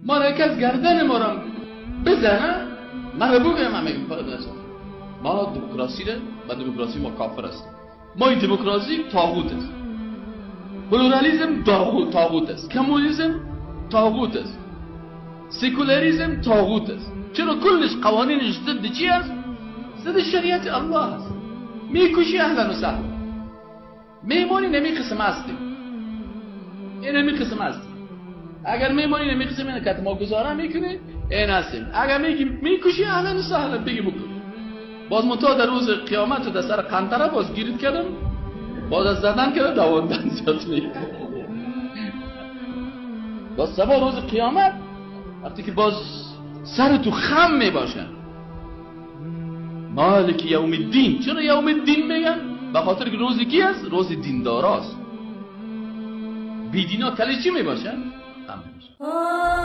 ما را کس گردن ما را بزنه، من را بگم، من میگم ما دموکراسی را، با دموکراسی ما کافر است. ما این دموکراسی طاغوت است، پلورالیسم طاغوت است، کمونیسم طاغوت است، سکولاریسم طاغوت است. چرا کلش قوانینش ضد چی است؟ ضد شریعت الله است. میکشی اهلا و سهلا، میمانی نمی قسم هستیم، این نمی قسم هستیم. اگر میمانی نمی قسم اینه که ما گزاره میکنی این هستیم. اگر میگی میکشی اهلا و سهلا بگی بکن. باز منتها در روز قیامت و در سر قنطره باز گیرید کردم، باز از زدن کردم دواندن زیاد میکنم. باز سبا روز قیامت وقتی که باز سر تو خم میباشن، مالک یوم الدین. چرا یوم الدین میگن؟ به خاطر که روز کی است؟ روز دینداراست. بیدینا کلی چی میباشن؟ خم میباشن.